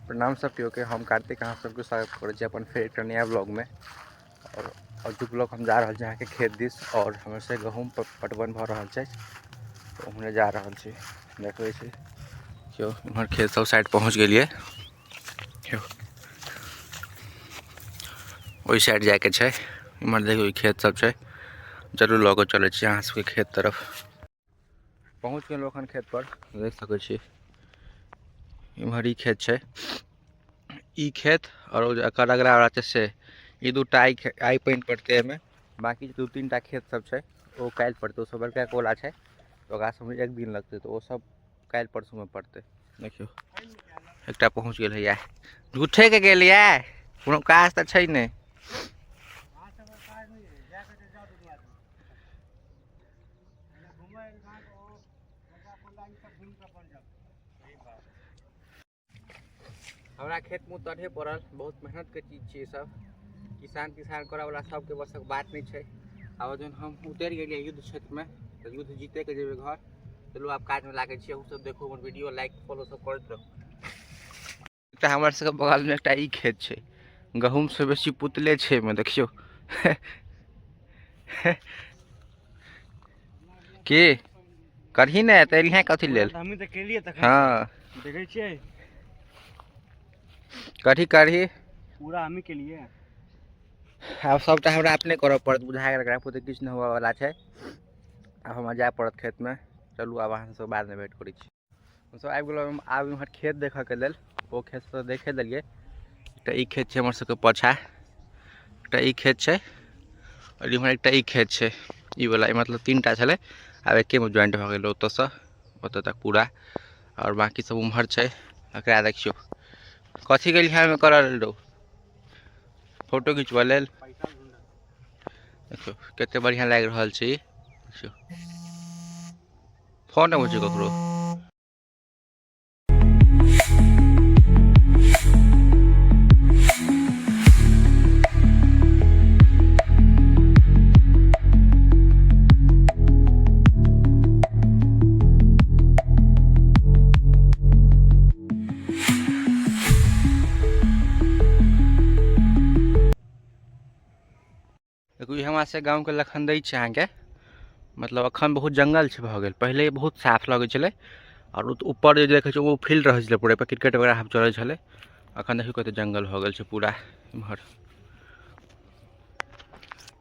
प्रणाम सब केओ के, हम कार्तिक अहाँ सबके स्वागत करै छी अपन फेर एकटा नया ब्लॉगमे। और अजुक ब्लॉग हम जा रहल छी अहाँके खेत दिस और हमर से गहूँम पटवन भऽ रहल छै, तऽ उम्हरे जा रहल छी। देखबै छी केओ उम्हर खेत सब साइड पहुँच गेलियै, ओहि साइड जाइके छै। इम्हर देखियौ खेत सब छै, जरूर लऽ कऽ चलै छी अहाँ सबके खेत तरफ। पहुँच गेलहुँ एखन खेत पर, देख सकै छी इम्हर ई खेत छै, ई खेत और ओ जे एकर अगला वाला छै से ई दूटा आइ पानि पड़तै एहिमे। बाँकी जे दू तीन टा खेत सब छै ओ काल्हि पड़तै, ओ सब बड़का कोला छै तऽ ओकरा सबमे एक दिन लगतै, तऽ ओ सब काल्हि परसूमे पड़तै। देखियौ एकटा पहुँच गेल हैया, झूठेके गेलियै, कोनो काज तऽ छै नहि। हमरा खेत मुँह तरहे पड़ल, बहुत मेहनतके चीज छियै सब। किसान किसान करऽवला सबके बसक बात नहि छै। आब जहन हम उतरि गेलियै युद्ध क्षेत्रमे तऽ युद्ध जीतेके जेबै घर। चलू आब काजमे लागै छियै, अहूँ सब देखू हमर वीडियो, लाइक फॉलो सब करैत रहू। एकटा हमर सबके बगलमे एकटा ई खेत छै, गहूँमसँ बेसी पुतले छै एहिमे। देखियौ की करही ने तऽ एलिहे कथी लेल? हमही तऽ केलियै तखन। हँ देखै छियै करही करही पूरा हमही केलियै। आब सबटा हमरा अपने करऽ पड़त, बुझा गेल। एकरा पुते किछु नहि होबऽवला छै, आब हमरा जाय पड़त खेतमे। चलू आब अहाँ सब बादमे भेंट करै छी। हमसब आबि गेलहुँ आब इम्हर खेत देखऽके लेल, ओ खेत तऽ देखे देलियै। एकटा ई खेत छै हमर सबके पाछा, एकटा ई खेत छै और इम्हर एकटा ई खेत छै, ई वाला, मतलब तीन टा छलै, आब एकेमे ज्वाइंट भऽ गेलै ओतऽसँ ओतऽ तक पूरा। और बाकी सब उम्हर छै। एकरा देखियौ कथी गेलियै एहिमे करऽ लेल, रौ फोटो घिचबऽ लेल। देखियौ कते बढ़िआँ लागि रहल छै। देखियौ फोन अबै छै ककरो। देखू ई हमरा से गाँवके लखनदइ छै अहाँके, मतलब अखन बहुत जंगल छै भऽ गेल, पहिले बहुत साफ लगै छलै। आओर ऊपर जे देखै छियै ओ फील्ड रहै छलै पूरा, एहिपर क्रिकेट वगैरह सब चलै छलै। अखन देखियौ कते जंगल भऽ गेल छै पूरा इम्हर।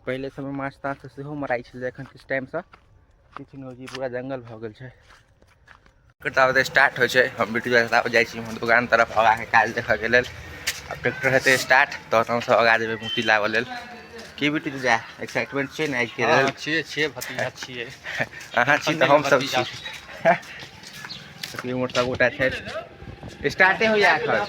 पहिले समय माछ ताछ सेहो मराइ छलै, अखन किछु टाइमसँ किछु नहि होइ छै, पूरा जंगल भऽ गेल छै। ताबत स्टार्ट होइ छै, हम बिट्टू चाचा जाइ छी दोकान तरफ आगाके काज देखऽके लेल। आब ट्रैक्टर हेतै स्टार्ट तहन हमसब आगाँ जेबै मूर्ति लाबऽ लेल। की बिट्टू चाचा एक्साइटमेंट छियै ने आइके लेल? छियै छियै भतीजा छियै। अहाँ छी तऽ हमसब छी। उम्हर सब गोटा छथि, स्टार्टे होइया एखन।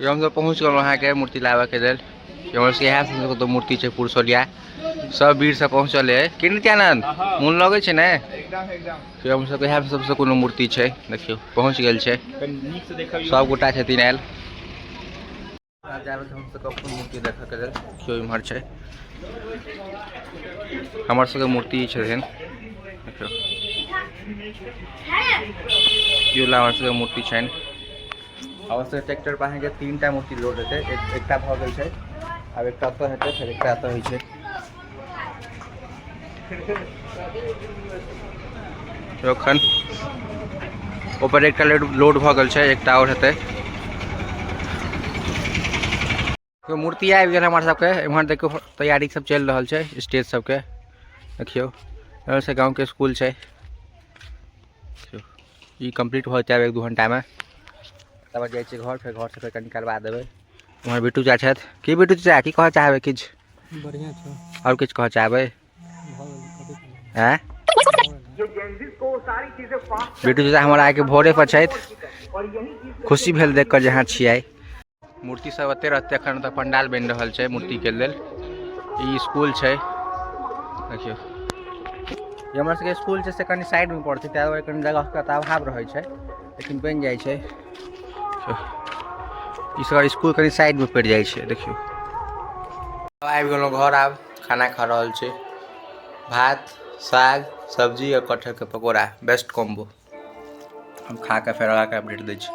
हमसब पहुँच गेलहुँ अहाँके मूर्ति लाबऽके लेल। हमर सबके इएह सब तऽ मूर्ति छै पुरसोलिया, सब वीर सब पहुँचल है। की नित्यानंद मोन लगै छै ने? हम सबके इएह सबसँ कोनो मूर्ति छै, देखियौ पहुँच गेल छै, सब गोटा छथिन आयल। जा रहल हमसब अपन मूर्ति देखऽके लेल। देखियौ इम्हर छै हमर सबके मूर्ति छथिन, देखियौ हमर सबके मूर्ति छनि। हमर सबके ट्रैक्टर पर अहाँके तीन टा मूर्ति लोड हेतै, एकटा भऽ गेल छै, आब एकटा ओतऽ हेतै, फेर एकटा एतऽ होइ छै। एखन ऊपर एकटा लोड भऽ गेल छै, एकटा आओर हेतै। मूर्ति आबि गेल हमर सबके। एम्हर देखियौ तैयारी सब चलि रहल छै स्टेज सबके। देखियौ एम्हर से गाँवके स्कूल छै, ई कम्प्लीट भऽ जेतै आब 1-2 घंटामे। तब जाइ छियै घर, फेर घरसँ फेर कनि करबा देबै। उम्हर बिट्टू चा छथि। की बिट्टू चाचा की कहऽ चाहबै? किछु बढ़िआँ छै। आओर किछु कहऽ चाहबै? आँय बिट्टू चाचा हमर आइके भोरे पर छथि, खुशी भेल देख कऽ जे अहाँ छियै। मूर्ति सब एते रहतै, एखन तऽ पंडाल बनि रहल छै मूर्तिके लेल। ई स्कूल छै, देखियौ ई हमर सबके स्कूल छै, से कनि साइडमे पड़तै, ताहि दुआरे कनि जगहके तऽ अभाव रहै छै, लेकिन बनि जाइ छै। ई सब स्कूल कनि साइडमे पड़ि जाइ छै। देखियौ आबि गेलहुँ घर, आब खाना खा रहल छी। भात, साग, सब्जी आओर कटहरके पकौड़ा, बेस्ट कॉम्बो। हम खा कऽ फेर अहाँके अपडेट दै छी।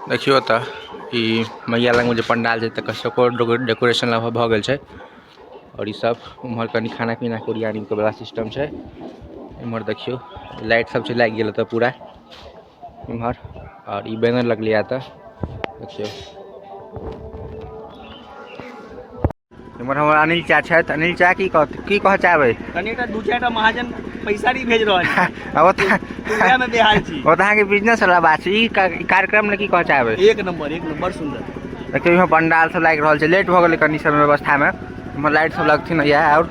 देखियौ तऽ ई मैया लगमे जे पंडाल छै तकर सबको डेकोरेशन लगभग भऽ गेल छै। आओर ई सब उम्हर कनि खाना पीनाके ओरियानीके बला सिस्टम छै। इम्हर देखियौ लाइट सब छै लागि गेल एतऽ पूरा इम्हर। आओर ई बैनर लगलै एतऽ देखियौ। इम्हर हमर अनिल चा छथि। अनिल चा की कहत, की कहऽ चाहबै? कनिटा दू चारिटा महाजन पैसा नहीं भेज रहल छै। ओ तऽ दुनिया में बेहाल छी। ओ तऽ अहाँके बिजनेस वाला बात छै। ई कार्यक्रम ने की कहऽ चाहबै? एक नंबर, एक नंबर सुंदर। देखियौ इम्हर पंडाल सब लागि रहल छै। लेट भऽ गेलै कनि समय व्यवस्थामे। इम्हर लाइट सब लगथिन इएह। आओर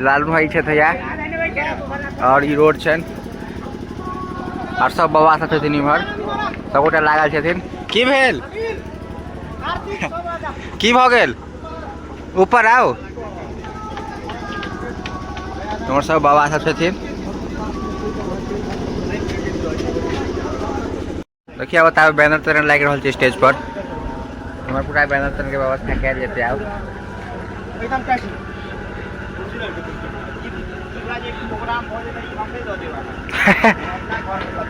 लालू भाई छथि इएह। आओर ई रोड छनि। आओर सब बाबा सब छथिन इम्हर, सबगोटा लागल छथिन। की भेल, की भऽ गेल? ऊपर आउ। हमर सब बाबा सब छथिन। देखिए बताबे बैनर तैनर लागि रहल छै स्टेज पर। हमर पूरा बैनर तैनर के व्यवस्था कयल जेतै आब।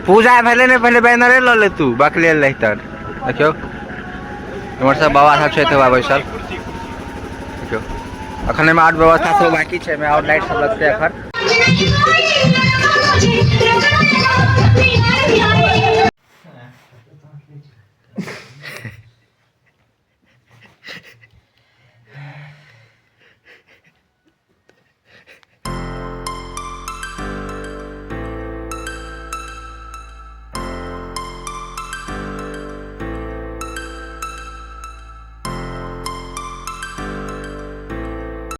पूजा भेलै ने, पहिले बैनरे लऽ ले तू बकलेल रहितन। देखियौ हमर सब बाबा सब छथि बाबा बैसल। देखियौ अखन एहिमे आओर व्यवस्था सब बाकी छै, एहिमे आओर लाइट सब लगतै अखन।